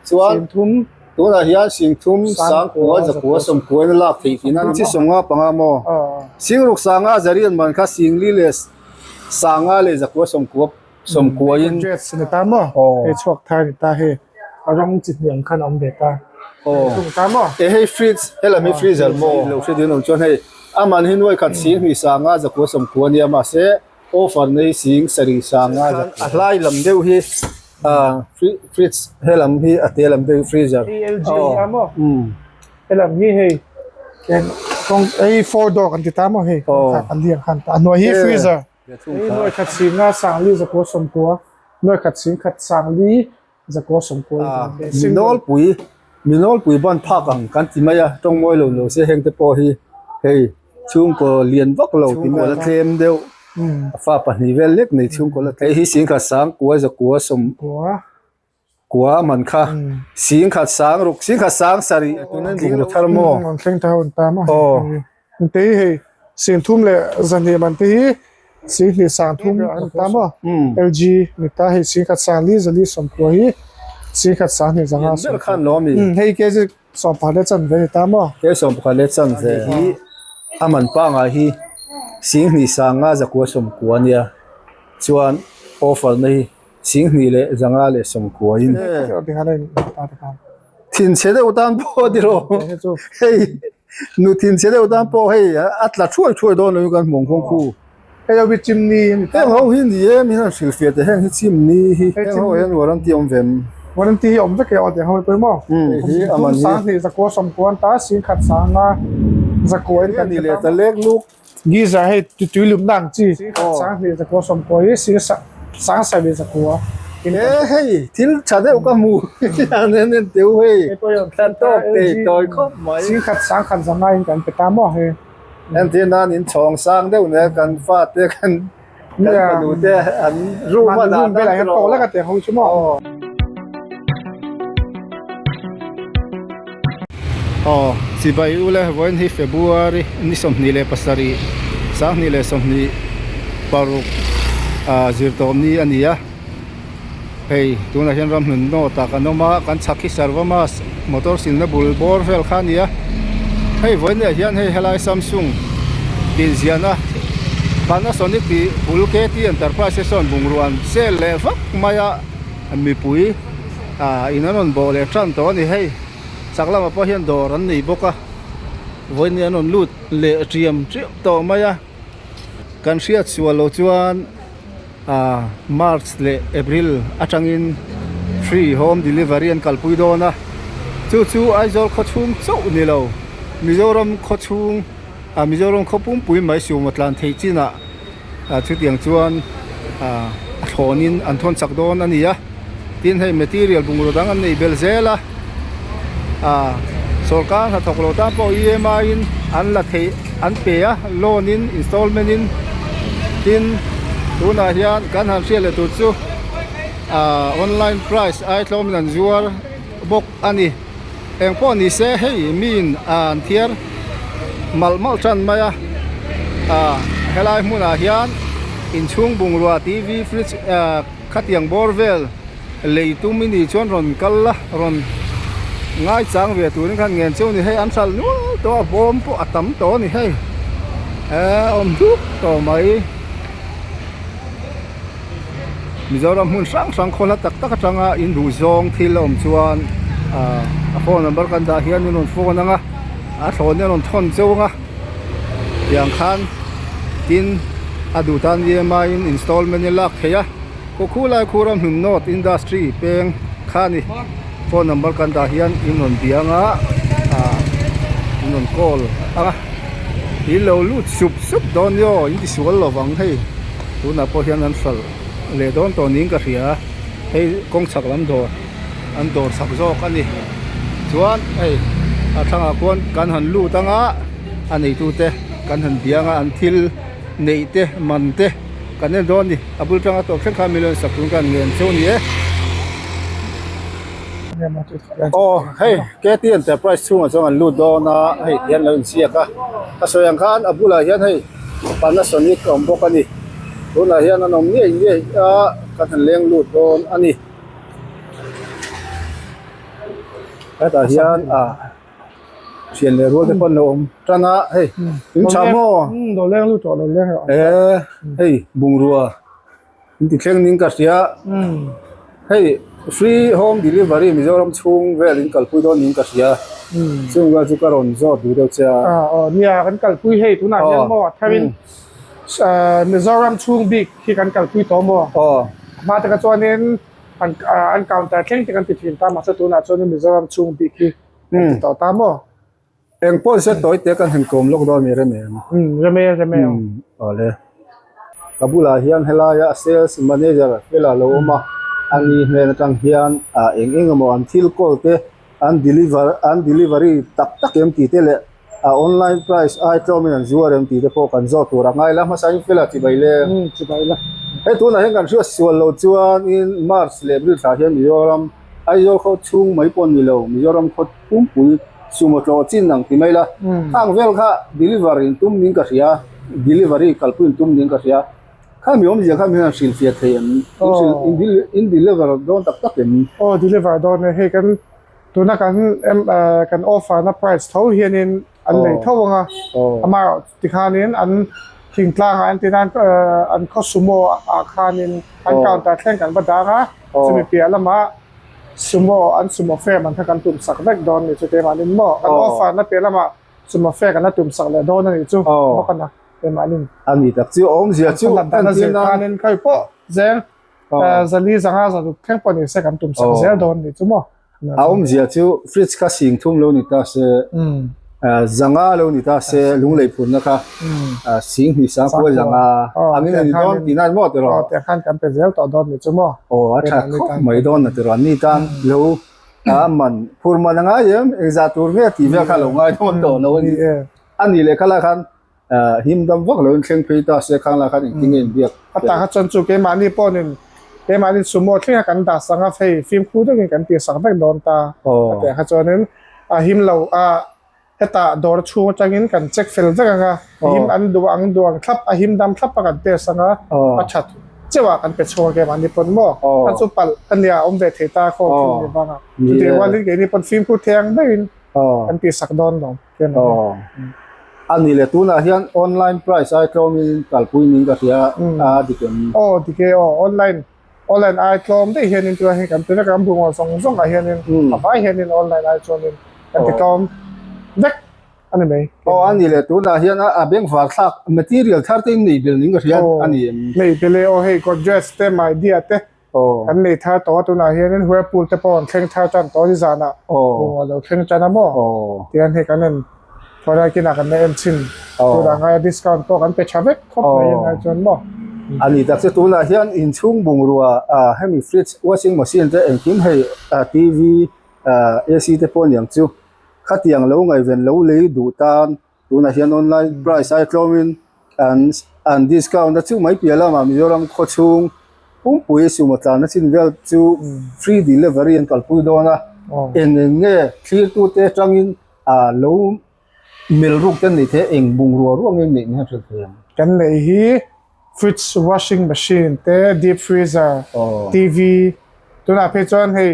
Chuan tunah hian singthum sangkua zakua sawmkua in a lak theih tihna a ni chi sawmnga panga maw? Singruk sanga zarian man kha singli leh sanga leh zakua sawmkua sawmkua in Dress ni ta maw? Hei chhuak thar ni ta hei a rawng chi hniam khan a awm ve ta. Thung ta maw? E hei fridge helam hi freezer maw? Lo hre dun awm chuan hei a man hi nuai khat sing hnih sanga zakua sawmkua ania mahse Offer nei sing sarih sanga a hlai lam deuh hi fridge he lam hi a te lam deuh hi freezer LG a maw he lam hi hei hei four door kan ti ta maw hei kan lian khan a hnuai hi freezer hei nuai khat singa sangli zakua sawmkua nuai khat sing khat sangli zakua sawmkua mi nawlpui mi nawlpui ban phak ang kan ti mai a tawng mawi lo lo se heng te pawh hi hei. Chhungkaw lian vak lo tih pawh la tlem deuh a fa pahnih vel lek nei chhungkaw la tlem hei hi singkhat sang kua zakua sawm kua man kha singkhat sang ruk singkhat sang sarih tuna bungraw thar maw an thleng thar an ta maw te hi hei singthum leh zahnih man te hi singhnih sang thum an ta maw LG ni ta hei singkhat sang li zali sawmkua hi singkhat sang hnih zanga ber khan lo ami hei ke chu Sawmpakhat leh chanve a ni ta maw? He sawmpakhat leh chanve hi a man pangai hi Singhnih sanga zakua sawmkua a nia chuan offer na hi Singhnih leh zanga leh sawmkua in thinchhe deuh tan pawh a ni lo hei nu thinchhe deuh tan pawh hei a tla thuai thuai dawn lo in kan hmu ang kawng khu. Hei ho hi chimney a ni ta. Heng ho hi ni e min han hrilhfiah teh heng hi chimney hi heng ho hian warranty awm ve em? Warranty hi awm vek e aw tih ho hi pawimawh. Hei hi a man hi. Sanghnih zakua sawmkua an ta singkhat sanga zakua in kan ni leh ta lek luk. Geyser hei tui lumna ang chi singkhat sanghnih zakua sawmkua hi sing sangsarih zakua. E hei thil tha deuh ka hmu an en en teu hei kan tawk tei tawi khawp mai. Singkhat sangkhat zanga in kan pe ta maw hei. Entir nan in chhawng sang deuh nen kan fate kan kan fanu te an room a dah dan te rawh lek a teh ho chu maw. Aw chibai u le vawiin hi February ni 27 2026 ah zirtawp ni a ni a. Hei tunah hian ramhlun nawt ah kan awm a kan chhak hi Sarvamas motor silna bul bawr vel kha a ni a hei vawiin ah hian hei helai Samsung tih ziahna Panasonic tih bul K T Enterprise te sawn bungrua an sel leh vak mai a mipui ah in an rawn bawh leh tan tawh a ni hei chak lamah pawh hian dawr an nei bawk a vawiin an rawn lut leh tiam tiam tawh mai a kan hriat sual loh chuan. Ah March leh April atangin free home delivery an kalpui dawn a, chu chu Aizawl khawchhung chauh ni lo Mizoram khawchhung ah Mizoram khaw pumpui mai sumo tlan theih chinah ah chutiang chuan ah a thlawnin an thawn chak dawn a ni a, tin hei material bungraw dang an nei bel zel a, ah sawrkar hnathawk lo tan pawh EMI in an la theih an pe a loan in installment in tin tunah hian kan han hriat leh tur chu ah online price ai tlawm in an zuar bawk a ni eng pawh ni se hei miin an thiar malh malh tan mai a ah helai hmunah hian inchhung bungrua T V fridge ah khatiang bawr vel. Lei tum i nih chuan rawn kal la, rawn ngaichang ve turin khan ngen cheu a ni hei, an hralh nual tawh a, bawm pawh a tam tawh a ni hei, eee awm dup tawh mai. Mizoram hmun hrang hrang khaw hla tak tak atanga in duh zawng thil a awm chuan ah a phone number kan dah hian in rawn phone ang a, a thlawn hi a rawn thawn cheu ang a, tiang khan tin a duh tan EMI in installment in lak theih a. Kawkhulai Khuram Hnun North Industry peng kha a ni. Phone number kan dah hian in rawn bia anga ah in rawn call anga in lo lut sup sup dawn ni aw in ti sual lo vang hei tunah pawh hian an hralh leh dawn tawh niin ka hria hei kawng chhak lam dawr an dawr chhak zawk a ni chuan hei a thlangah khuan kan han lut anga a neitute kan han bia anga an thil neih te man te. Kan en dawn a ni, a bul tanga tawp thleng khan million sak tun kan ngen cheu a ni e. Aw hei KT Enterprise chhungah chuan an lut dawn a, hei ti hian lo inziak a, ka sawi ang khan a bulah hian hei Panasonic a awm bawk a ni, tunah hian an awm ngei ngei a, kan han leng lut dawn a ni. Hetah hian ah thian leh rual te pawh an lo awm tan a hei in tha maw? Lo leng lut tawh lo leng rawh. E hei bungrua in ti thleng ning ka hria hei free home delivery Mizoram chhung vel in kalpui dawn ning ka hria chung vel chu ka rawn zawt duh deuh che a. Aw nia kan kalpui hei tunah hian maw a thar in Mizoram chhung bik hi kan kalpui tawh maw? Aw. Hma taka chuanin an an counter thleng te kan ti thin ta mahse tunah chuan Mizoram chhung bik hi kan ti tawh ta maw? Eng pawh se tawi te kan han kawm lawk dawn mi rem em? Umm rem e rem e. Umm awle. Ka bulah hian helaia sales manager fela lo awm a, ani hnen atang hian ah eng eng emaw an thil kawl te an deliver an delivery tak tak em tih te leh a online price ai tlawmin an zuar em tih te pawh kan zawt tur a ngai la hmasa in fela chibai le. Umm chibai la. Hei tunah hian kan hriat sual lo chuan in March leh April thlah hian Mizoram Aizawl khaw chhung mai pawh ni lo Mizoram khaw pumpui sumo tlawh chin ang ti mai la. Khang vel kha deliver in tum ning ka hria delivery kalpui in tum ning ka hria. Kha mi awmzia kha mi hian hrilhfiah thei em? In deliver dawn tak tak em? Aw deliver dawn e, hei kan tuna kan kan offer na price tho hianin an lei tho ang a, amaherawh tikhanin an thingtlangah an tina an khaw sumo ah khanin an counter thleng kan va dang a, chumi piah lamah sumo an sumo fare man kha kan tum sak vek dawn ni chu keimahnin maw kan offer na piah lamah sumo fare kan la tum sak leh dawn a nih chu bawk a na. Keimahnin. A ni tak chu awmzia chu kan dan a zir khanin khawi pawh zel zali zanga zaruk thleng pawh ni se kan tum sak zel dawn ni chu maw. A awmzia chu fridge kha sing thum lo ni ta se zanga lo ni ta se lunglei phurna kha sing hnih sang pawh zanga angin a ni dawn tih nan maw tiraw. Aw tiang khan kan pe zel tawh dawn ni chu maw. Aw a tha khawp mai dawn na tiraw an ni tan lo a man phur man a ngai em engzah tur nge tih vel kha a lo ngai dawn tawh lo a ni. A nih leh kha lai khan him dam vak lo in thleng phei ta se khang lai khan engtin nge inbiak A tah kha chuan chu keimahni pawhin keimahni sumo thleng a kan dah sak a hei fimkhur deuhin kan tih sak vek dawn ta a tih kha chuanin a him lo a hetah dawr chhung atangin kan check fel vek ang a him an duh ang duh ang thlap a him dam thlap a kan test ang a a that cheuh ah kan pe chhung a keimahni pawn maw kha chu palh a nia awm ve thei ta khaw thil ni vang a chutih rualin keini pawn fimkhur thei ang deuhin kan tih sak dawn lo. Aw. A nih leh tunah hian online price ai tlawmin kalpui niin ka hria a dik em? Aw dik e aw online online ai tlawm daih hianin tunah hian kan ti vek a kan bungraw zawng zawng ah hianin a vai hianin online ai chuanin kan ti tlawm vek a ni mai. Aw a nih leh tunah hian a bengvar thlak material thar te in nei bel niin ka hria a ni em? Nei bel e aw hei Godrej te Midea te Kan nei thar tawh a tunah hianin whirlpool te pawh an thleng thar tan tawh a ni zanah bungraw lo thleng tan a maw tihian hei kan en khawlai kinah kan la en chhin tunah ngaia discount pawh kan pe tha vek khawp mai a ngai chuan maw. A ni tak che tunah hian inchhung bungrua hemi fridge washing machine te engkim hei TV AC te pawh aniang chu khatiang lo ngaihven lo lei duh tan Tunah hian online price ai tlawmin an an discount a chu mai piah lamah Mizoram khaw chhung pumpui sumo tlanna chin vel chu free delivery an kalpui dawn a eng eng nge thlirtute atangin ah lo mel ruk te an nei thei a eng bungrua ruang nge neih ni hian hrilh thei ang. Kan neih hi fridge, washing machine te, deep freezer, TV tunah phei chuan hei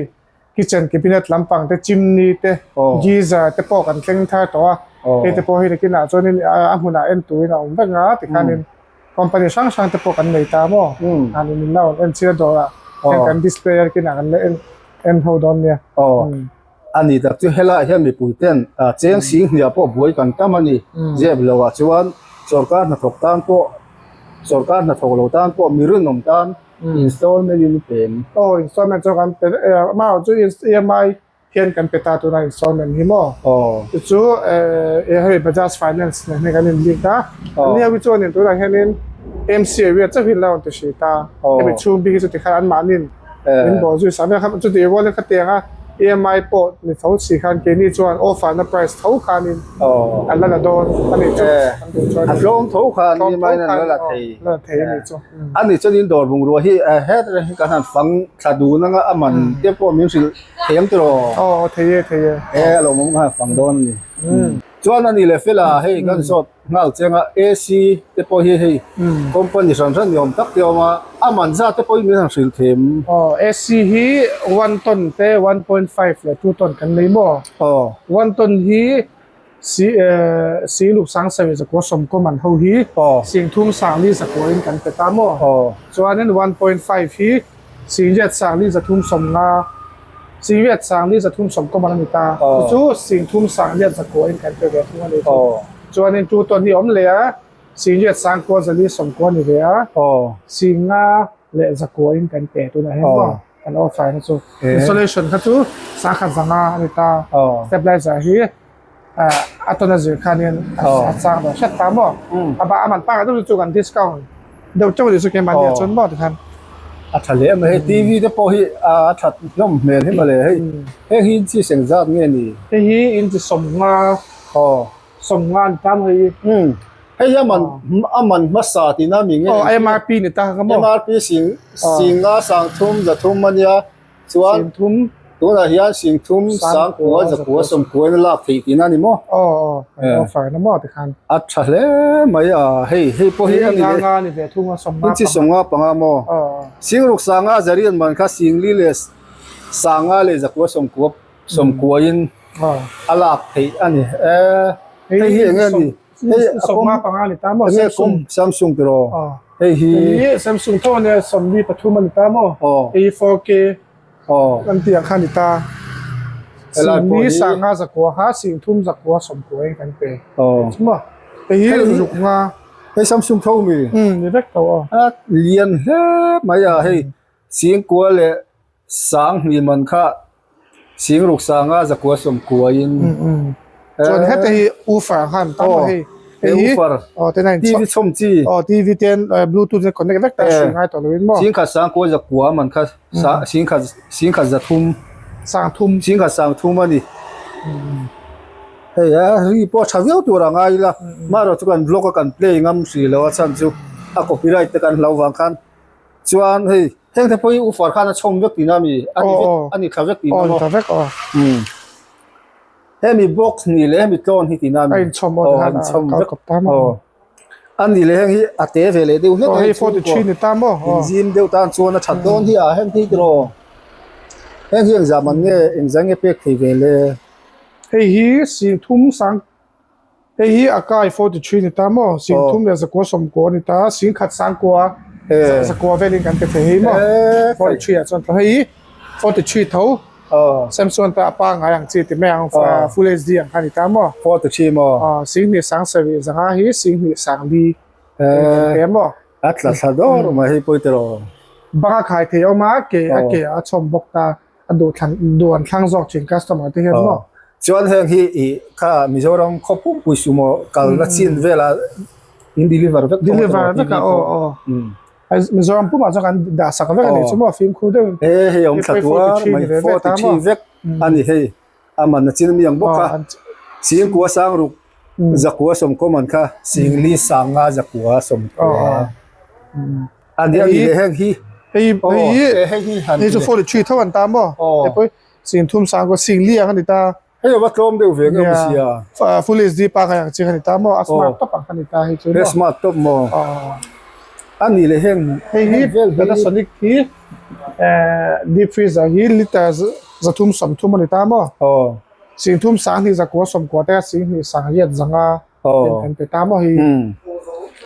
kitchen cabinet lampang te chimney te geyser te pawh kan thleng thar tawh a hei te pawh hei nakinah chuanin a hmunah en turin a awm vek a tikhanin company hrang hrang te pawh kan nei ta maw khanin min la rawn en chhir dawrah heng kan display a kinah kan la en en ho dawn nia. A ni tak chu helaiah hian mipui ten cheng sing hniah pawh buai kan tam a ni zep lo ah chuan sorkar hnathawk tan pawh sorkar hnathawk lo tan pawh mi rinawm tan Installment in pem. Aw installment chu kan pe vek a, amah chu EMI hian kan pe ta tuna installment hi maw. Aw. Chu chu eh hei Bajaj Finance nen hian kan in link a. Aw. Ani ho hi chuanin tunah hianin MC area chauh hi an la rawn ti hrih ta. Aw. Hemi chhung bik hi chu tikhan anmahnin min bawh zui sak vek a, chutih rualin khatianga EMI pawh ni tho si khan keini chuan offer na price tho khanin an la la dawn a nih chu an duh chuan A tlawm tho khan EMI in an la la thei. La la thei a nih chu. A nih chuan in dawr bungrua hi het reng hi kan han fang thla dun anga a man te pawh min hrilh thei ang tiraw? Aw thei e thei e. E a lawmawm ka han fang dawn a ni. Chuan a ni leh fel a, hei kan zawt nghal cheng a, AC te pawh hi hei company hran hran ni awm tak te a awm a, a man zat te pawh hi min han hrilh them. Aw, AC hi one ton te 1.5 leh 2 ton kan nei maw? Aw. One ton hi si sing luk sang sarih zakua sawmkaw man ho hi sing thum sang li zakua in kan pe ta maw? Aw. Chuanin 1.5 hi sing riat sang li zathum sawmnga sing riat sang li zathum sawmkaw man a ni ta. Chu chu sing thum sang riat zakua in kan pe ve thung a ni chu. Chuanin 2 ton hi a awm leh a, sing riat sang kua zali sawmkua a ni ve a, sing nga leh zakua in kan pe tunah hian maw kan offer na chu. Installation kha chu sangkhat zanga a ni ta. Stabilizer hi a tawn a zir khanin a chang dawn hret ta maw a bah a man pangai deuh chu kan discount deuh teuh a nih chu keimahni ah chuan maw tikhan a tha hle mai hei TV te pawh hi a that hlawm hmel hi mawle hei heng hi inchi seng zat nge ni hei hi inchi sawmnga aw sawmnga ni ta maw hei hei hi a man a man hmasa tihna mi nge aw MRP ni ta kha maw MRP sing singa sangthum zathum ania Chuan tunah hian singthum sangkua zakua sawmkua in a lak theih tihna a ni maw? Aw aw kan offer na maw tikhan. A tha hle mai a hei hei pawh hi a ni leh. Nga ni ve thung a sawmnga panga. Inchi sawmnga panga maw? Aw aw. Singruk sanga zarian man kha singli leh sanga leh zakua sawmkua sawmkua in a lak theih a ni e. Hei hi eng nge ni? Hei a sawmnga panga ni ta maw? Enge kum Samsung tiraw? Aw. Hei hi Hei Samsung tho ania 43 a ni ta maw? Aw. Hei 4K Aw. kan tih ang kha a ni ta. Helai pawh Singli hi sanga zakua kha singthum zakua sawmkua in kan pe. Aw. Chu maw? Hei hi Hei hi ruk nga. Hei Samsung tho mi? Umm ni vek tho aw. A lian hle mai a hei singkua leh sang hnih man kha singruk sanga zakua sawmkua in chuan heta hi woofer ang khan tam a hei hei woofer aw ten a in TV chhawm chi aw TV ten bluetooth te connect vek ta hri ngai tawh lo in maw singkhat sangkua zakua man kha singkhat singkhat zathum sangthum singkhat sangthum a ni hei a ri pawh a tha viau tur a ngai ila marawh chu kan vlog a kan play ngam hrih lo a chhan chu a copyright te kan hlo vang khan Chuan hei heng te pawh hi ufar khan a chhawm vek tihna a mi a ni vek a ni thla vek tihna maw? Aw thla vek aw. Umm hemi box nih leh hemi tlawn hi tihna a mi? A inchhawm aw a inchhawm vek aw. A nih leh heng hi a te ve leh deuh hlek a hei 43 ni ta maw? Inzim deuh tan chuan a that dawn hi a heng hi tiraw? Heng hi engzah man nge engzah nge pek thei ve le? Hei hi singthum sang Hei hi a kai 43 ni ta maw? Sing thum leh zakua sawmkua a ni ta, sing khat sangkua zakua velin kan pe thei hei maw? 43 ah chuan hei hi 43 tho Samsung ta a pangngai ang chi ti mai ang full HD ang kha ni ta maw? 43 maw? Sing hnih sang sarih zanga hi sing hnih sang li kan pe maw? A tla thla dawr mai hei pawi tiraw? Bang a khai thei awm a, ke a ke a chhawm bawk ta. A duh thlan duh an thlang zawk thin customer te hian maw. Chuan heng hi i kha Mizoram khaw pumpui sumo kalna chin vela in deliver vek deliver vek a aw aw Mizoram pumah chuan kan dah sak vek a ni chu maw fimkhur deuh in e hei awm thla tuar mai 43 vek a ni hei a man a chin mi ang bawk a singkua sangruk zakua sawmkaw man kha singli sanga zakua sawmkua A ni a ni leh heng hi. Hei hei hei hi han hei chu 43 tho an ta maw? Aw. Hei pawh sing thum sang ko sing li ang a ni ta. Hei a va tlawm deuh ve ngeuh sia. Full HD pa ngai ang chi kha ni ta maw? A smart top ang kha ni ta hei chu maw? Smart top maw? Aw. A ni leh heng hei hi Panasonic hi deep freezer hi liter zathum sawmthum a ni ta maw? Aw. Sing thum sang hnih zakua sawmkua te a sing hnih sang riat zanga. Aw. Kan pe ta maw hei.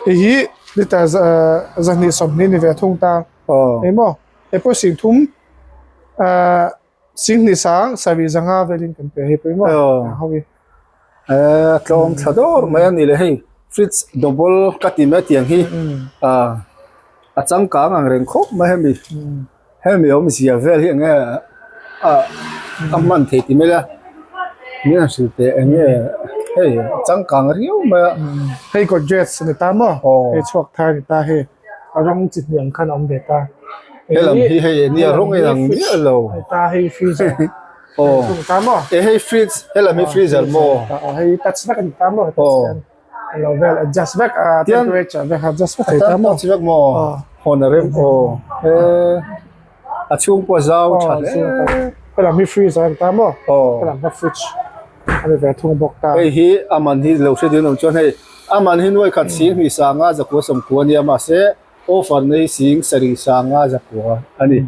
Hei hi liter zahnih sawmhnih ni ve thung ta. Aw. Hei maw hei pawh sing thum sing hnih sang sarih zanga velin kan pe hei pawh maw. Aw. Ho hi. Eh tlawm thla dawr mai a ni le hei fridge double ka ti mai tiang hi a changkang ang reng khawp mai hemi. Hemi awmzia vel hi enge a hman thei ti mai la min han hrilh teh enge hei changkang riau mai a. Hei Godrej a ni ta maw? Hei chhuak thar a ni ta hei a rawng chi hniam khan a awm ve ta. Helam hi hei nia rawng in ang miah lo. A ni ta hei freezer aw a ni ta maw? E hei fridge helam hi freezer maw? Hei touch vek a ni ta maw? Aw. Alo vel adjust vek a temperature vek adjust vek thei ta maw. Touch vek maw hawn a rem aw he a chhung pawh a zau tha hle. Helam hi freezer a ni ta maw aw helam kha fridge. a ni ve thung bawk ta. Hei hi a man hi lo hre dun awm chuan hei a man hi nuai khat sing hnih sanga zakua sawmkua a nia mahse offer na hi sing sarih sanga zakua a ni.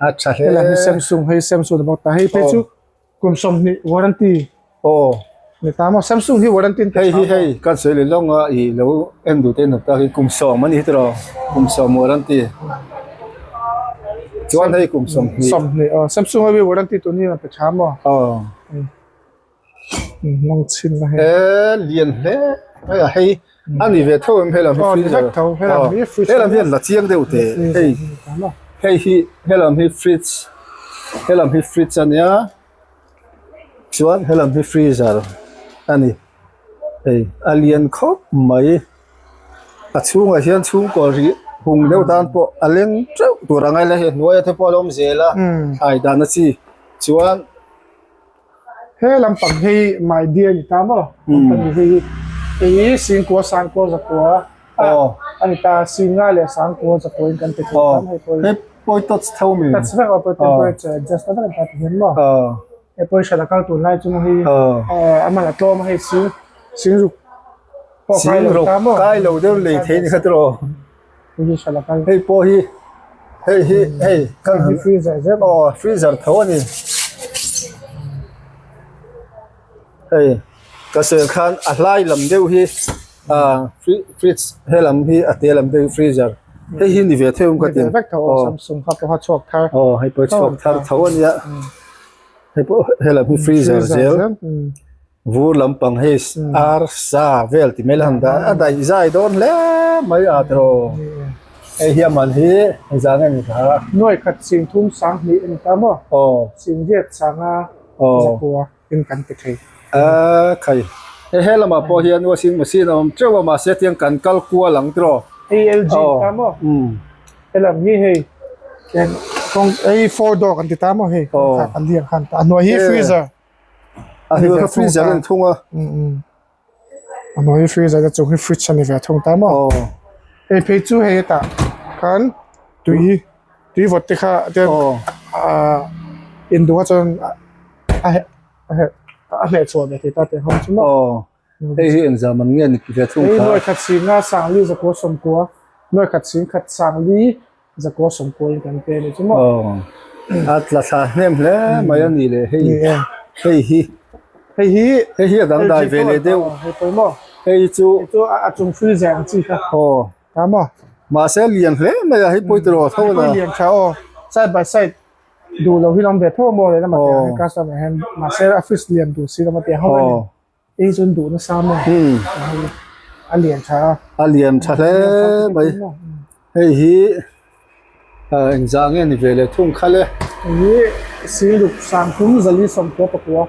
A tha hle. Helam hi Samsung hei Samsung ni bawk ta hei phei chu kum sawmhnih warranty aw ni ta maw Samsung hi warranty hei hi hei kan sawi leh lawng a ih lo en duh te nawm tak hi kum sawm a ni hi tiraw kum sawm warranty chuan hei kum sawmhnih sawmhnih aw Samsung ho hi warranty tun hi a pe tha maw aw Hmang chhin na hei. E lian hle mai a hei a ni ve tho em helam hi freezer helam hian la chiang deuh teh hei hei hi helam hi fridge helam hi fridge a nia chuan helam hi freezer a ni hei a lian khawp mai a chhungah hian chhungkaw rih hung deuh tan pawh a leng teuh tur ang a hei hnuaia te pawh a lo awm zel a thlai dan a chi chuan. He lampang hi my dear ni ta maw company hi hei hi singkua sangkua zakua a ni ta singa leh sangkua zakua in kan pe thei ta hei pawh hei pawh hi touch tho mi touch vek a pawh temperature adjust na vek a ni ta ti hian maw hei pawh hi hran a kal tun lai chu maw hei a man a tlawm a hei sing singruk pawh kai lo ta maw kai lo deuh lei thei ni kha tiraw hei hi hran a kal hei pawh hi hei hi hei kan hi freezer zet aw freezer tho a ni hei ka sawi ang khan a hlai lam deuh hi ah fridge he lam hi a te lam deuh hi freezer hei hi ni ve thei awm ka ti vek tho aw samsung kha pawh a chhuak thar aw hei pawh a chhuak thar tho a nia hei pawh he lam hi freezer zel. Vur lampang hei ar sa vel ti mai la han dah a daih zai dawn hle mai a tiraw hei hi a man hi engzah nge ni kha Nuai khat sing thum sang hnih a ni ta maw? Aw. Sing viat sanga zakua in kan ti thei. A khai hei he lamah pawh hian washing machine a awm teuh a mahse tiang kan kal kual ang tiraw. Hei LG ta maw? Helam hi hei hei four door kan ti ta maw hei kan liang khan a hnuai hi freezer. A hnuai kha freezer a ni thung a. A hnuai hi freezer a chung hi fridge a ni ve thung ta maw. Hei phei chu hei hetah khan tui tui vawt te kha te ah induh a chuan a herh a herh a hmeh chhuah ve thei ta teh ho chu maw. Hei hi engzah man nge ni ve thung kha. Hei nuai khat singa sangli zakua sawmkua nuai khat sing khat sangli Zakua sawmkua in kan pe a ni chu maw. Aw a tla thla hnem hle mai a ni le hei hei hi hei hi hei hi a dangdai ve leh deuh hei pawh maw hei chu hei chu a chung freezer ang chi kha aw ta maw mahse lian hle mai a hei pawi tiraw tho la lian tha aw side by side duh lo hi lo awm ve tho maw leh lama te ang customer hian mahse a fridge lian duh si lama te ho a ni hei chuan duh nasa maw a lian tha a a lian tha hle mai hei hi ah engzah nge ni ve leh thung kha le hei hi singruk sangthum zali sawmkua pakua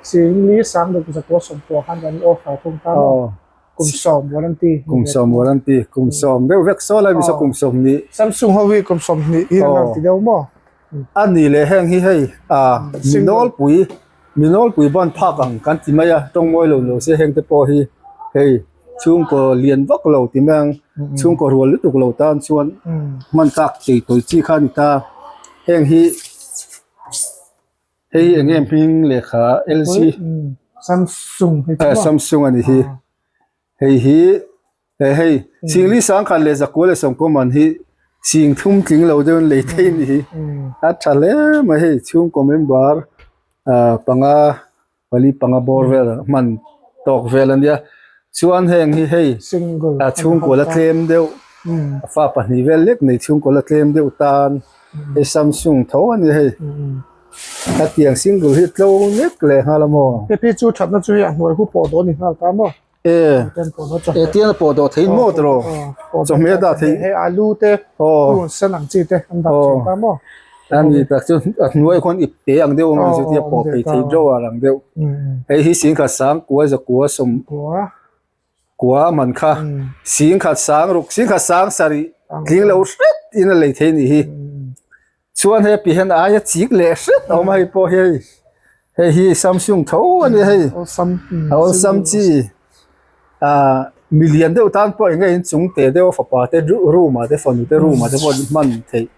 singli sangruk zakua sawmkua khan kan offer thung ta maw kum sawm warranty kum sawm warranty kum sawm deuh vek saw lai misa kum sawm hnih Samsung ho hi kum sawmhnih hi an ti deuh maw a ni leh heng hi hei ah mi nawlpui Mi nawlpui ban phak ang kan ti mai a, tawng mawi lo lo se heng te pawh hi hei chhungkaw lian vak lo ti mai ang, chhungkaw rual lutuk lo tan chuan hman tlak chei tawi chi kha a ni ta, heng hi hei eng nge hming lehkha LG Samsung Samsung a ni hi hei hi. He hei singli sangkhat leh zakua leh sawmkaw man hi sing thum tling lo deuhin lei thei a ni hi a tha hle mai hei chhungkaw member ah panga pali panga bawr vel hman tawk vel a nia chuan heng hi hei a chhungkaw la tlem deuh a fa pahnih vel lek nei chhungkaw la tlem deuh tan hei samsung tho a ni hei hetiang single hi tlo nek leh nghal a maw. Hei phei chu thatna chu hei a hnuai hu pawh dawn a ni nghal ta maw. E e tiang a pawh dawh thei maw tiraw chawhmeh a dah thei hei alu te purun sen ang chi te an dah thin ta maw ani tak chu a hnuai khawn ip te ang deuh ang chu tia pawh phei thei drawer ang deuh hei hi singkhat sang kua zakua sawm kua man kha singkhat sang ruk singkhat sang sarih tling lo hret in a lei thei a nih hi. Chuan he pi hian aia chik leh hret a awm a hei pawh hi hei hei hi Samsung tho a ni hei a awlsam chi ah milian deuh tan pawh eng nge inchung teh deuh a fapa te room ah te fanu te room ah te pawh hman theih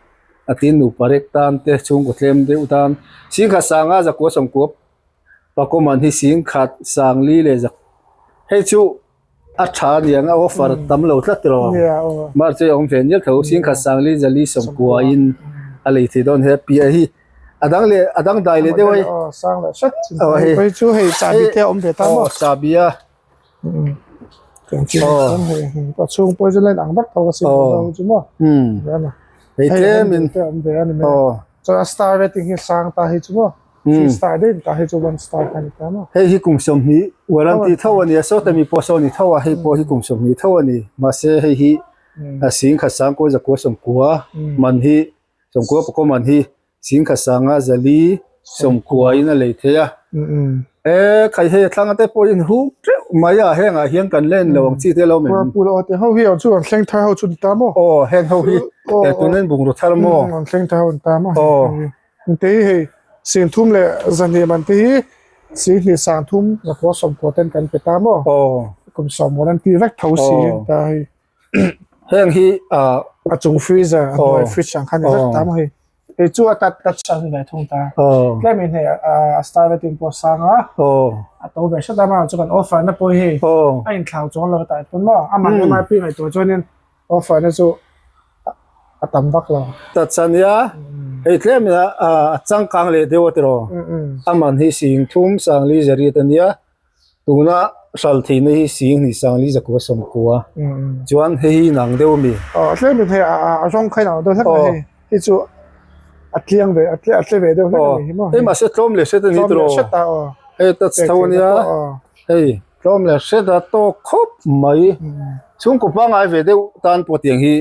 a tin nupa rek tan te chhungkaw tlem deuh tan singkhat sanga zakua sawmkua. Pakaw man hi sing khat sang li leh zak hei chu a tha aniang a offer tam lo tlat tiraw mahse a awm ve nial tho sing khat sang li zali sawmkua in a lei thei dawn he piah hi a dang leh a dang dai leh deuh a hei aw hei hei chu hei chahbi te a awm ve ta maw chahbi a a chhung pawh chu line ang vak tho a sin chu maw hei tlem in te a awm ve a ni mai chuan a star rating hi sang ta hi chu maw Three star daih ta hei chu one star kha ni ta maw. Hei hi kum 20 warranty tho a ni a sawta mi pawh saw ni tho a hei pawh hi kum 20 tho a ni mahse hei hi a sing khat sang kawi zakua sawmkua man hi sawmkua pakaw man hi sing khat sanga zali sawmkua in a lei thei a e khai hei a thlang te pawh in huk teuh mai a hengah hian kan len lo ang chi te lo mai Whirlpool aw te ho hi chu an thleng thar ho chu ni ta maw aw heng ho hi tunin bungraw thar maw an thleng thar ho ni ta maw aw. Te hi hei singthum leh zahnih man te hi singhnih sangthum zakua sawmkua ten kan pe ta maw kum sawm an ti vek tho si ta hei heng hi ah a chung freezer a hnuai fridge ang kha ni vek ta maw hei hei chu a tat touch a ni ve thung ta tlem in hei a star rating pawh a sang a a to ve hret a maw chu kan offer na pawh hi hei a inthlau chuang lo tah pawn maw amah MRP ngaihtuah chuanin offer na chu a tam vak lo. Touch a nia hei tlem in a changkang leh deuh a tiraw a man hi sing thum sangli zariat a nia tuna hral theihna hi sing hnih sangli zakua sawmkua chuan hei hi inang deuh a mi. Aw tlem in hei a rawng kha inang deuh hlek a hei hei chu a tliang ve a tle ve deuh hlek a ni hi maw. Hei mahse tlawm leh hret a ni tiraw hei touch tho a nia hei. Tlawm leh hret a tawk khawp mai. Chhungkaw pangngai ve deuh tan pawh tiang hi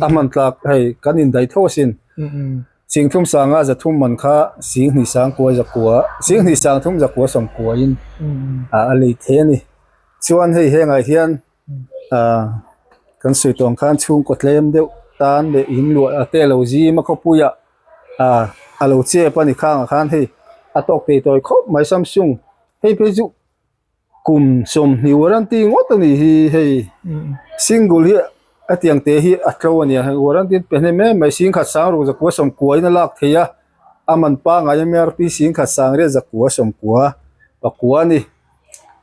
a hman tlak hei kan indaih tho asin. Sing thum sanga za thum man kha sing hnih sang kua za kua sing hnih sang thum za kua sawm kua in a lei thei a ni. Chuan hei hengah hian ah kan sawi tawh ang khan chhungkaw tlem deuh tan leh in luah a te lo zim a khawpuiah ah a lo chep a ni khangah khan hei a tawk thei tawi khawp mai Samsung hei phei chu. Kum 20 warranty ngawt a nih hi hei single hi a tiang te hi a tlo a nia hei warranty an pe hnem em mai sing khat sang ruk zakua sawmkua in a lak thei a a man pangai a MRP sing khat sang riat zakua sawmkua pakua a ni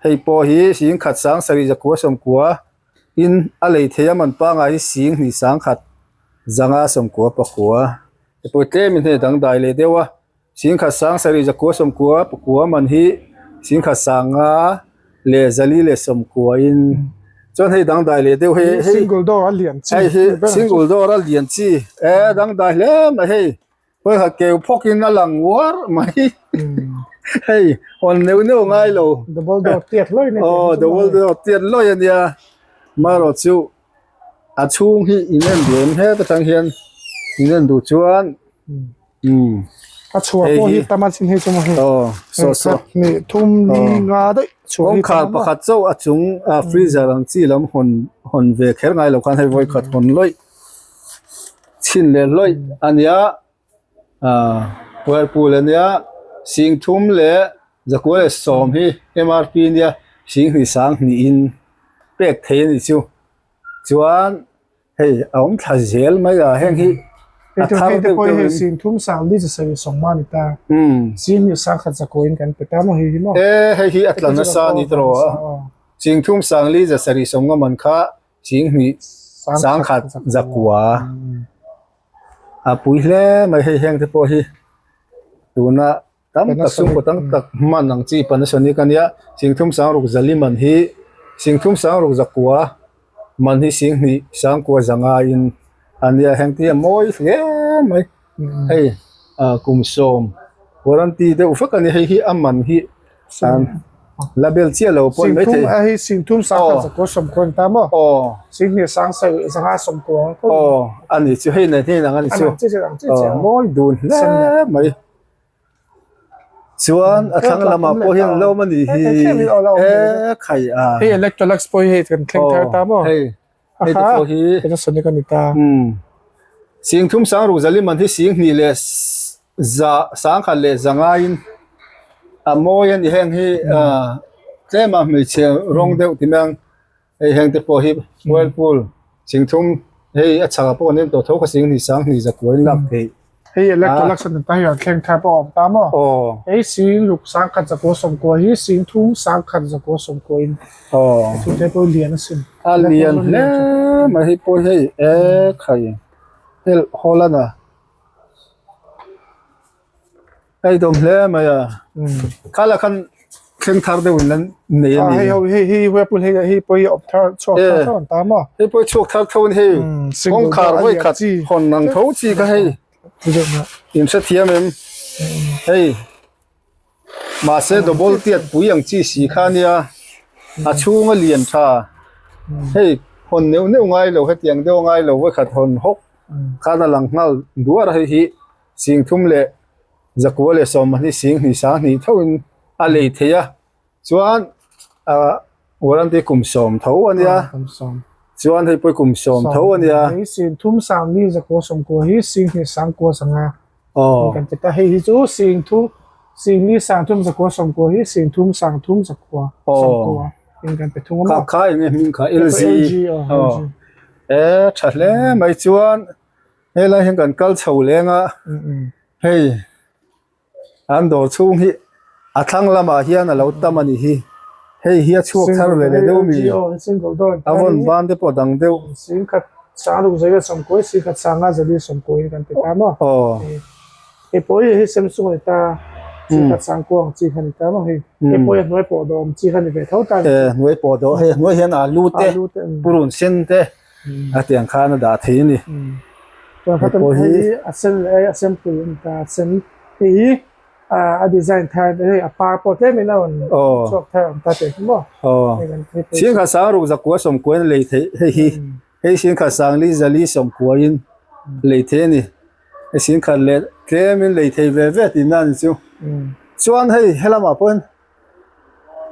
hei pawh hi sing khat sang sarih zakua sawmkua in a lei thei a man pangai hi sing hnih sang khat zanga sawmkua pakua hei pawh tlem in hei a dangdai leh deuh a. Singkhat sang sarih zakua sawmkua pakua man hi singkhat sanga leh zali leh sawmkua in chuan hei dangdai leh deuh hei hei single door a lian chi hei hi single door a lian chi e dangdai hle mai hei hawi khat keu phawk in a lang uar mai hei hawn neuh neuh ngai lo double door tiat hlawi a ni aw double door tiat hlawi a nia marawh chu a chhung hi in en duh em het atang hian in en duh chuan. A chhuah pawh hi tam a chin hei chu maw hei. Aw saw saw. Hnih thum ni nga daih chhuah hi tam a maw. Kawngkhar pakhat chauh a chung a freezer ang chi lam hawn hawn ve kher ngai lo khan hei vawi khat hawn lawih chhin leh lawih a nia ah whirlpool a nia sing thum leh zakua leh sawm hi MRP nia sing hnih sang hnihin pek thei a nih chu chuan. Hei a awm thla zel mai a heng hi a thar deuh deuh in. Sing thum sang li sarih sawm a ni ta. Sing hnih sang khat zakua in kan pe ta maw hei hi maw. E hei hi a tla nasa a ni tawh a. Sing thum sang li sarih sawm nga man kha sing hnih sang khat zakua a pui hle mai hei heng te pawh hi tuna Tam tak chhungkaw tam tak hman ang chi Panasonic a nia, Singthum Sangruk Zali man hi Singthum Sangruk Zakua man hi Singhnih Sangkua zanga in a nia heng te hi a mawi hle mai hei ah kum 10 warranty deuh vek a ni hei hi a man hi Label chiah lo pawh ni maithei. Singthum a hei Singthum Sangkhat Zakua sawmkua a ni ta maw? Aw. Singhnih Sangsarih zanga sawmkua ang Aw a ni chu hei nen hian ang a ni chu. An ang chi chi ang chi chi. Aw mawi dun hle mai. Chuan a thlang lamah pawh hian an lo awm a nih hi e khai a. Hei Electrolux pawh hi hei kan thleng thar ta maw? Hei hei te pawh hi. Panasonic a ni ta. Sing thum sang ruk zali man hi sing hnih leh za sangkhat leh za ngaiin a mawi a ni heng hi tlema hmeichhe rawng deuh ti mai ang hei heng te pawh hi whirlpool sing thum hei a chhakah pawh an en tawh tho kha sing hnih sang hnih za kual in lak theih. Hei Electrolux an ta hian thleng thar pawh a awm ta maw? Hei sing ruk sangkhat zakua sawmkua hi sing thum sangkhat zakua sawmkua in thil te pawh lian asin. A lian hle mai hei pawh hei e khai hel Holland a Hei dawm hle mai a khala khan thleng thar deuh in lan nei a ni. Hei ho hei hei whirlpool hei hei pawh hi awm thar chhuak thar tho an ta maw? Hei pawh hi chhuak thar tho an hei kawngkhar vawi khat hawn ang tho chi kha hei in hrethiam em hei mahse double tiat pui ang chi si kha nia a chhunga lian tha hei hawn neuh neuh ngai lo hetiang deuh ngai lo vawi khat hawn hawk khan a lang nghal duar a hei hi. Singthum leh zakua leh sawmahni singhnih sanghnih thoin a lei thei a chuan ah warranty kum sawm tho a nia chuan hei pawh kum sawm tho a nia. Hei singthum sangli zakua sawmkua hi singhnih sangkua sanga kan ti ta hei hi chu singthum singli sangthum zakua sawmkua hi singthum sangthum zakua sawmkua in kan pe thung a maw. Kha kha eng nge hming kha LG e tha hle mai chuan. Helai hian kan kal chho leng a hei an dawr chhung hi a thlang lamah hian a lo tam a ni hi hei hi a chhuak thar ve leh deuh mi a vawn ban te pawh dang deuh aw. E hnuai pawh dawh hei hnuai hian alu te purun sen te. A tiang khan a dah thei a ni. Chuan kha tam hei hi a sen leh hei a sen pui a ni ta a sen hei hi a design thar hei a par pawh tlem in a rawn chhuak thar a awm ta teh hi maw. Singkhat sang ruk zakua sawmkua in lei theih hei hi hei singkhat sang li zali sawmkua in lei thei a ni. Hei singkhat leh tlem in lei thei ve ve tihna a ni chu. Chuan hei helamah pawh hian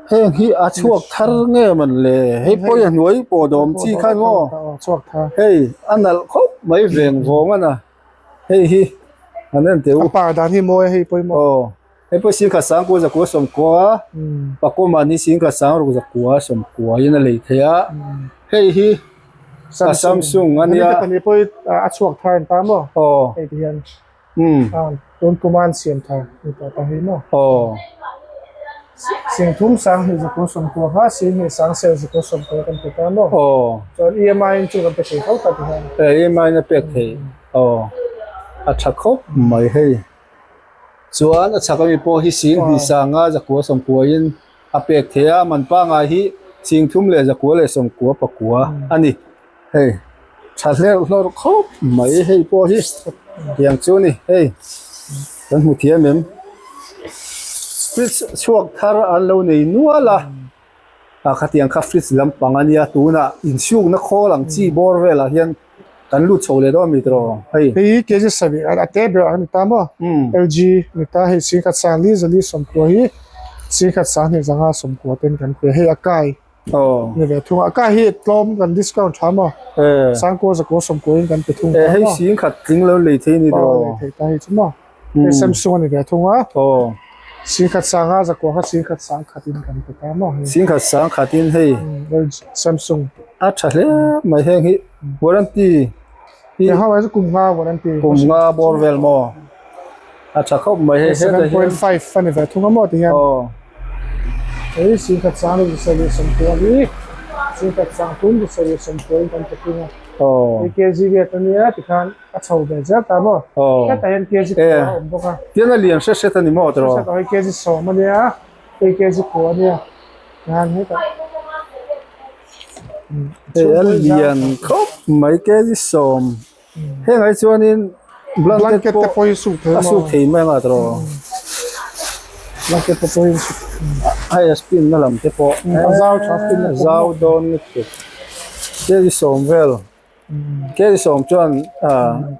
Heng hi a chhuak thar nge man le hei pawh a hnuai pawh dawm chi khan maw hei a nalh khawp mai veng vawng a na hei hi an en teh u a par dan hi mawi a hei pawimawh aw hei pawh singkhat sangkua zakua sawmkua pakua mahni singkhat sangruk zakua sawmkua in a lei thei a hei hi a samsung a nia hemi pawh hi a chhuak thar an ta maw aw hei ti hian Tun kuma an siam thar ni tawh ta hi maw? Aw. Singthum sang hnih zakua sawmkua kha singhnih sang ser zakua sawmkua kan pe ta maw? Aw. Chuan EMI in chu kan pe thei tho ta ti hian. E EMI in a pek thei. Aw. A tha khawp mai hei. Chuan a chhak ami pawh hi singhnih sanga zakua sawmkua in a pek thei a, man pangai hi singthum leh zakua leh sawmkua pakua a ni. Hei tha hlerh hlawrh khawp mai hei pawh hi tiang chu a ni hei kan hmu thiam em fridge chhuak thar an lo nei nual a ah khatiang kha fridge lampang a nia tunah insukna khawl ang chi bawr velah hian kan lut chho leh dawn a mi tawh hei. Hei hi kg sarih a te ber ang a ni ta maw LG a ni ta hei singkhat sangli zali sawmkua hi singkhat sanghnih zanga sawmkua ten kan pe hei a kai. Aw. Ni ve thung a ka hi tlawm kan discount tha maw? Eh. Sangkua zakua sawmkua in kan pe thung ta maw? Eh hei sing khat tling lo lei thei ni tawh. Lei thei ta hi chu maw? Hei Samsung a ni ve thung a. Aw. Sing khat sanga zakua kha sing khat sang khat in kan pe ta maw? Sing khat sang khat in hei. Samsung. A tha hle mai heng hi warranty hi. Hei ho kum nga warranty. Kum nga bawr vel maw? A tha khawp mai hei hetah hian. 7.5 a ni ve thung a maw ti hian. Aw. Hei singkhat sang ru sarih sawmkua hi singkhat sang thum ru sarih sawmkua in kan pe thung a. Aw. Hei kg riat a nia tikhan a chho ve zel ta maw. Aw. Hetah hian kg kua a awm bawk a. Tiang a lian hret hret a ni maw tiraw. Hret hret a hei kg sawm a nia hei kg kua a nia tikhan hetah. Hei a lian khawp mai kg sawm. Heng ai chuanin blanket te pawh hi suk thei a suk thei mai anga tawh blanket te pawh hi suk hei a spin na lam te pawh a zau tha spin a zau dawn lutuk kg sawm vel kg sawm chuan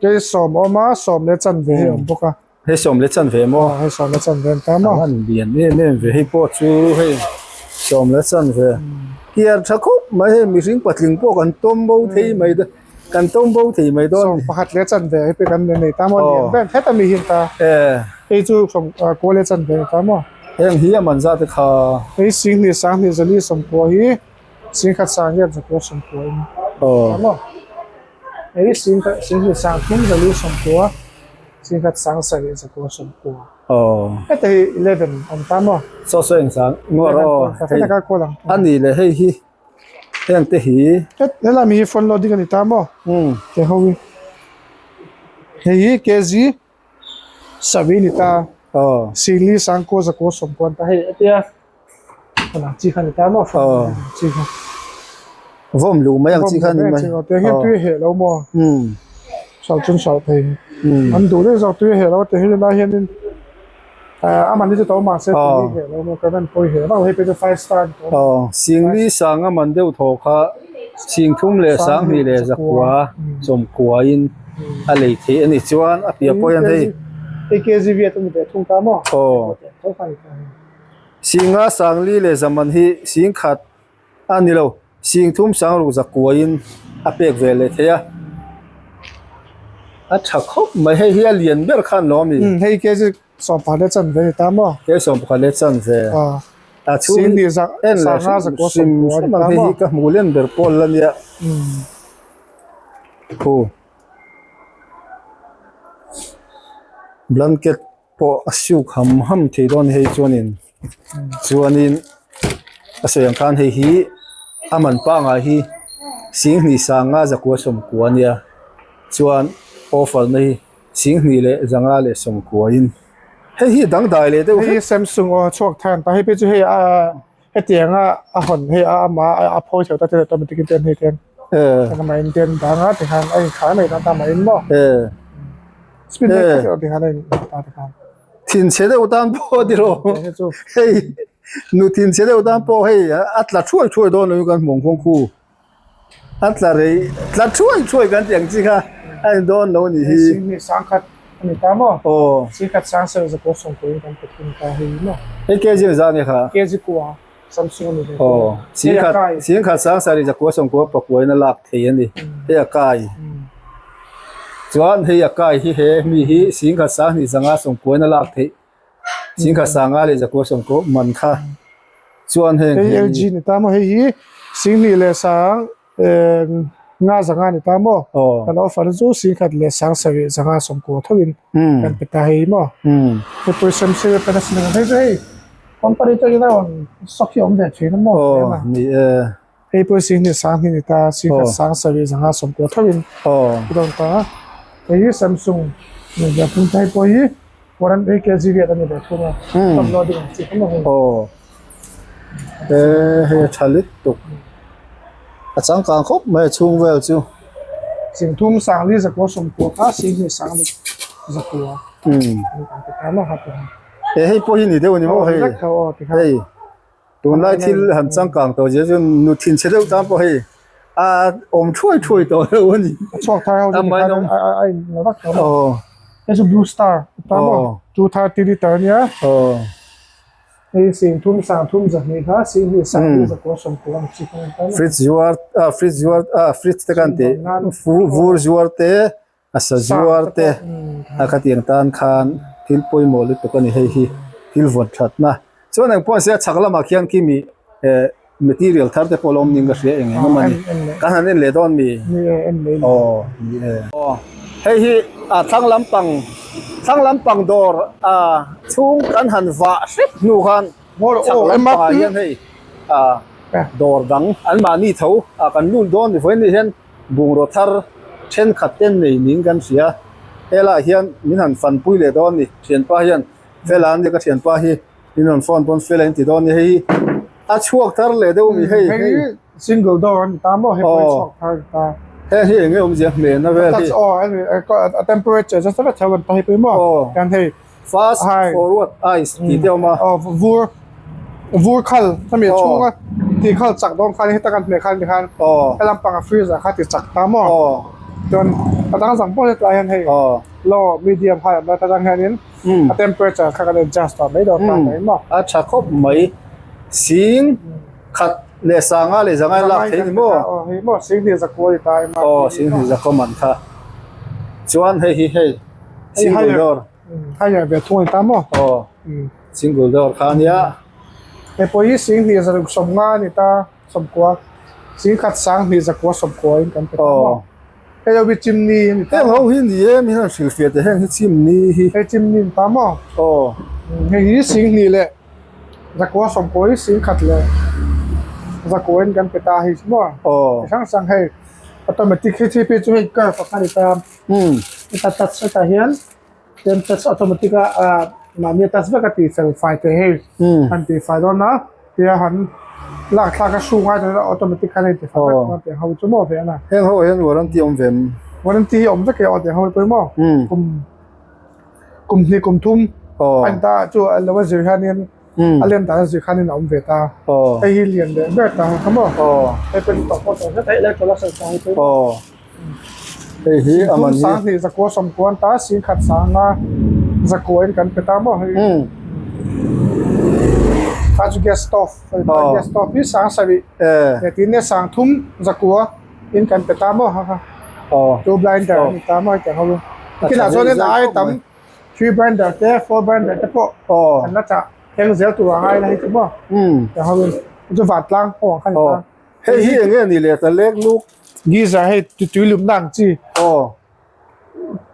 kg sawm a awm a sawm leh chanve hi a awm bawk a. Hei sawm leh chanve maw? Aw hei sawm leh chanve an ta maw? A han lian em em ve hei pawh chu hei sawm leh chanve kiar tha khawp mai hei mihring patling pawh kan tawm bo thei mai dawn kan tawm bo thei mai dawn. Sawm pakhat leh chanve hei pawh kan nei ta maw lian ber heta mi hi an ta hei chu sawm kawl leh chanve an ta maw? Heng hi a man zat te kha. Hei singhnih sanghnih zali sawmkua hi singkhat sangriat zakua sawmkua in ta maw? Hei singhnih sangthum zali sawmkua. Singkhat sang sarih zakua sawmkua. Aw. Heta hi 11 awm ta maw? Saw saw eng sang nuar aw. Hei ka call ang. A ni le hei hi heng te hi. Het helai mi hi front loading a ni ta maw? Um. Ke ho hi. Hei hi kg sarih ni ta. Aw. Singli sangkua zakua sawmkua an ta hei hetia ang chi kha ni ta maw? Aw. Chi kha. Vawm luh mai ang chi kha ni mai. Tiang hian tui a heh lo maw? Um. Sal chun sal thei. Um. An duh deuh zawk tui a heh lo tiang hian helai hianin a man hi chu to mahse tui a heh lo maw current pawh i heh vak lo hei pawh chu five star ni tawh. Aw. Singli sanga man deuh thaw kha singthum leh sanghnih leh zakua sawmkuain a lei theih a ni chuan a piah pawh hian hei. Hei kg viat a ni ve thung ta maw? Aw. Singa sangli leh zaman hi singkhat a ni lo. Sing thum sang ruk zakuaiin a pek ve leh thei a. A tha khawp mai. Hei hi a lian ber khan lo a mi? Umm hei kg sawmpakhat leh chanve a ni ta maw? Kg sawmpakhat leh chanve. A chhung Sing hnih zak en leh sanga hrim zakua hrim sawmkua a ni hrim ta ang. Hei maw? hi ka hmuh len ber pawl a nia. Khu blanket pawh a suk ham ham thei dawn hei chuanin chuanin a sawi ang khan hei hi a man pangai hi singhnih sanga zakua sawmkua a nia chuan offer na hi singhnih leh zanga leh sawmkua in hei hi dangdai leh deuh hei Samsung aw chhuak thar an ta hei phei chu hei ah hetianga a hawn hei a ama a phawi chho ta te automatic in te an hei te amah in te an dang a tikhan a inkhar mai ta amah in maw speed breaker te tikhan a in ta tikhan thinchhe deuh tan pawh a tiraw hei nu thinchhe deuh tan pawh hei a tla thuai thuai dawn lo kan hmuh ang khu a tla rei tla thuai thuai kan tih ang chi kha a ni dawn lo a nih hi singkhat sangkhat a ni ta maw aw singkhat sang ser zakua sawmkua in kan pe thung ta hei maw hei kg zat nge kha kg kua Samsung a ni ve aw singkhat singkhat sang sarih zakua sawmkua pakua in a lak thei a ni hei a kai chuan hei a kai hi he mi hi singkhat sang hnih zanga sawmkua in a lak theih singkhat sanga leh zakua sawmkua man kha chuan heng hei LG ni ta maw hei hi singhnih leh sang nga zanga ni ta maw kan offer chu singkhat leh sang sarih zanga sawmkua tho in kan pe ta hei maw hei pawh Samsung a Panasonic hei chu hei company te hian a rawn stock hi a awm ve thin a maw ni e hei pawh singhnih sang hnih ni ta singkhat sang sarih zanga sawmkua tho in a rawn ta a hei hi Samsung ni ve thung ta hei pawh hi warranty kg vel a ni ve thung a top loading ang chi kha maw hei E hei a tha lutuk a changkang khawp mai a chhung vel chu. Singthum sangli zakua sawmkua kha singhnih sangli zakua E hei pawh hi ni deuh a ni maw hei hei tunlai thil han changkang tawh zia chu nu thinchhe deuh tan pawh hei a awm thuai thuai tawh lo a ni. A chhuak thar ho chu tikhan a in la vak tawh a hei chu blue star a ta maw 230 liter a nia. Hei singthum sangthum zahnih kha singhnih sangli zakua sawmkua ang chi kha a ni ta maw. Fridge zuar ah fridge zuar ah fridge te khan tih vur zuar te a sa zuar te a khatiang tan khan thil pawimawh lutuk a ni hei hi thil vawn that na chuan engpawh an sia chhak lamah khian khi mi eh material thar te pawh a la awm ning ka hria eng eng emaw ni kan han en leh dawn mi aw ni e aw hei hi a thlang lampang thlang lampang dawr a chhung kan han vah hrep hnu khan chhak lampangah hian hei a dawr dang an mahni tho a kan lut dawn ni vawiin ni hian bungraw thar thenkhat ten nei ning kan hria helaiah hian min han fanpui leh dawn ni thianpa hian fela an nia ka thianpa hi. In rawn phone pawn fel a inti dawn ni hei a chhuak thar leh deuh mi hei hei single door an ta maw hei pawh chhuak thar an ta heng hi enge awmzia hmena vel hi touch aw a temperature just a theu an ta hei pawh maw kan hei fast forward ice tih te awm a aw vur vur khal hemi a chhunga tih khal chak dawn khan heta kan hmeh khan tikhan he lampang a freezer kha ti chak ta maw chuan a dang dang pawh hetlai hian hei low medium high awm lai ta tang hianin a temperature kha kan adjust tawh mai dawn ta mai maw. A tha khawp mai. Sing khat leh sanga leh zanga lak thei ni maw? Aw hei maw sing hnih zakua ni ta ema. Aw sing hnih zakua man kha. Chuan hei hi hei single door. Higher ve thung ni ta maw? Aw single door kha ania. Hei pawh hi sing hnih zaruk sawmnga ni ta sawmkua. Sing khat sang hnih zakua sawmkua in kan pe ta maw? Hei ho hi chimney a ni ta. Heng ho hi ni e mi hian hrilhfiah teh heng hi chimney hi. Hei chimney a ni ta maw? Aw. Hei hi singhnih leh zakua sawmkawi singkhat leh zakua in kan pe ta hei chu maw? Aw. Chi hrang hrang hei automatic hi chi phei chu hei curve a kha a ni ta. Heta touch hetah hian ten touch automatic a ah mahni a touch vek a tih fel fai teh hei han tih fai dawn a tia han lak thlak a hru ngai tawh ila automatic khan a inti fai vek dawn tih ho chu maw ve a na. Heng ho ah hian warranty awm ve em? Warranty hi awm vek e aw tih ho hi pawimawh kum kum hnih kum thum a in ta chu a lo a zir hianin a lem dan a zir khanin a awm ve ta hei hi lian leh ber ta kha maw hei pawh hi tawp pawh tawh hret a electrolux a ni ta hei pawh. Hei hi a man hi. Sanghnih zakua sawmkua an ta singkhat sanga zakua in kan pe ta maw hei. Kha chu gas stove gas stove hi sang sarih leh tin e sang thum zakua in kan pe ta maw ha kha. Two blinder a ni ta maw hetiang ho hi. Kinah chuan in a ai tam three blinder te four blinder te pawh an la chah thleng zel tur a ngai la hei chu maw. Tiang ho in chu vantlang pawh ang kha ni ta. Hei hi eng nge ni leh ta lek luk. Geyser hei tui lumna ang chi. Aw.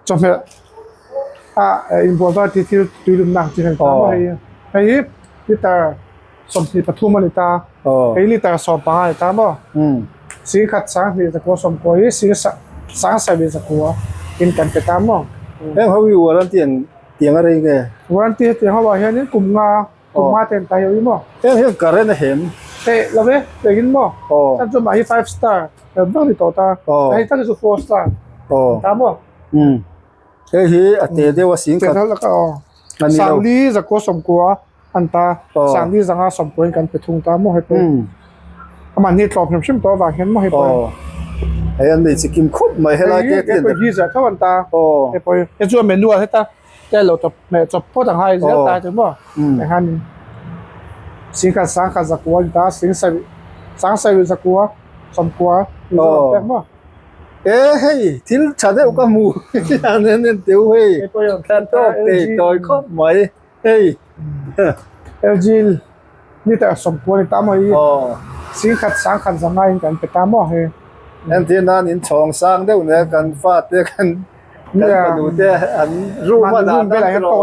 Chawhmeh a inbual dawn tih thil tui lumna ang chi hei ta maw hei. Hei hi liter 23 a ni ta. Aw. Hei liter 15 a ni ta maw. Singkhat sanghnih zakua sawmkua hi sing sang sarih zakua in kan pe ta maw. Heng ho hi warranty ang tiang a rei nge? Warranty hetiang ho ah hianin kum nga Kum nga ten ta hiau i maw? Heng hian current a hem. Hei lo e, engin maw? Aw. Chan chu mah hi five star em vak ni tawh ta. Aw. Hei tak hi chu four star. Aw. Ta maw? Um. Hei hi a te deuh a sing khat. Te deuh aw. A ni lo. Sangli zakua sawmkua an ta. Aw. Sangli zanga sawmkua in kan pe thung ta maw hei pawh. Um. Amah ni tlawm hrim hrim tawh avang hian maw hei pawh. Aw. Hei an nei chikim khup mai helai te Hei hi geyser tho an ta. Aw. Hei pawh hi. Hei chu a manual heta. Te lo chawp hmeh chawp phawt ang hai zel ta chu maw enghan singkhat sangkhat zakua ni ta sing sarih sang sarih zakua sawmkua ni zawk pek maw e hei thil tha deuh ka hmu an en en teu hei thla tawk tei tawi khawp mai hei LG liter sawmkua ni ta maw hi singkhat sangkhat zanga in kan pe ta maw hei entir nan in chhawng sang deuh nen kan fate kan Kan fanu te an room a dah nan te rawh aw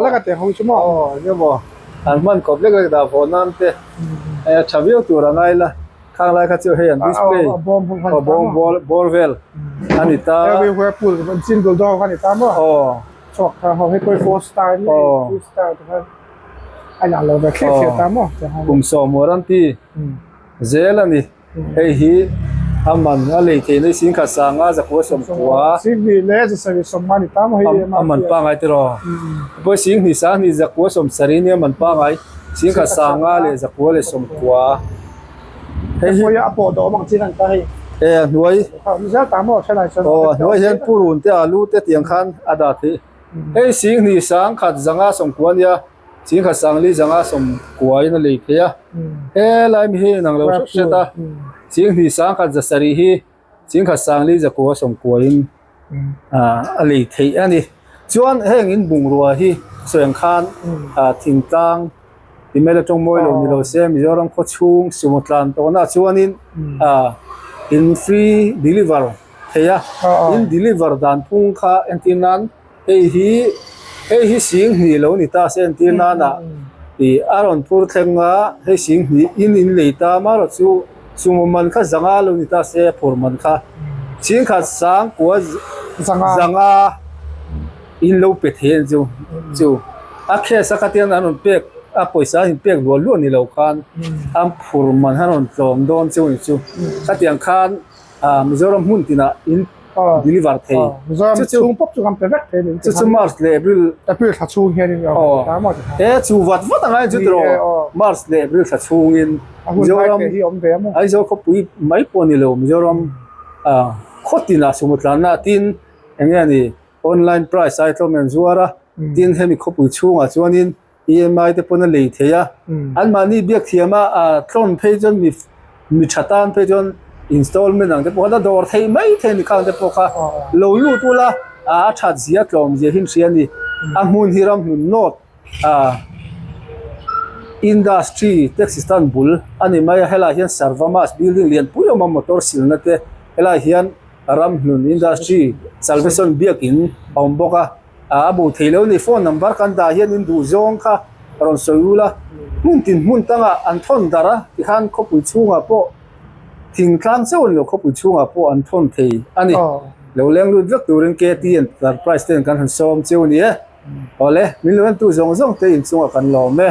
eng emaw an hman kawp lek lek dah vawh nan te hei a tha viau tur a ngai la khang lai kha chu hei an display aw bawm bawr vel a ni ta aw kum sawm warranty zel a ni. Hei hi a man a lei theihna hi singkhat sanga zakua sawmkua Singhnih leh zasarih sawmnga ni ta maw hei a man pangai te rawh. Pawh singhnih sanghnih zakua sawmsarih nia man pangai singkhat sanga leh zakua leh sawmkua. Hei hi a pawh dawh ang chin an ta hei. E a hnuai Aw a hnuai hian purun te alu te tiang khan a dah theih. Hei singhnih sangkhat zanga sawmkua nia. Chingkhat Sangli zanga sawmkua in a lei thei a, helai mi hi inang lo hret hret a, Chinghnih Sangkhat zasarih hi Chingkhat Sangli zakua sawmkua in a lei theih a ni. Chuan heng in bungrua hi sawi ang khan thingtlang email atang mawi lo ni lo se Mizoram khaw chhung sumo tlan tawhna chuanin in free deliver thei a, in deliver dan phung kha entir nan Hei hi hei hi singhnih lo ni ta se entir nana ih a rawn phur thleng a hei singhnih in in lei ta amaherawh chu sumo man kha zanga lo ni ta se a phur man kha singkhat sang kua zanga in lo pe thei ang chu chu a case a khatiang an rawn pek a pawisa an pek luah luah ni lo khan an phur man kha an rawn tlawm dawn chu ni chu khatiang khan ah Mizoram hmun tinah in deliver thei Mizoram chhung pawp chu kan pe vek thei chu chu March leh April April thla chhung hian in aw he chu vat vat angai chu tiraw March leh April thla chhung in Mizoram Aizawl khawpui mai pawh ni lo Mizoram ah khaw tinah sumo tlanna tin eng nge ni online price ai tlawm em zuar a tin hemi khawpui chhungah chuanin EMI te pawn a lei thei a, anmahni biak thiam a ah tlawn phei chuan mi mi tha tan phei chuan installment ang te pawh khan a dawr theih mai thei a ni khang te pawh kha lo lut ula ah a that zia tlawm zia hi an hria a ni a hmun hi ramhlun nawt ah industry taxi stand bul a ni mai a helaiah hian sarvamas building lian pui a awm a motor silna te helaiah hian. Ramhlun Industry Salvation Biakin a awm bawk a, a bo thei lo a ni. Phone number kan dah hian in duh zawng kha rawn sawi ul a, hmun tin hmun tangah an thawn darh a, tikhan khawpui chhungah pawh thingtlang chauh a ni lo, khawpui chhungah pawh an thawn thei a ni. Lo leng lut vek turin KT Enterprise ten kan han sawm cheu a ni e. Awle, min lo entu zawng zawng te inchungah kan lawm e.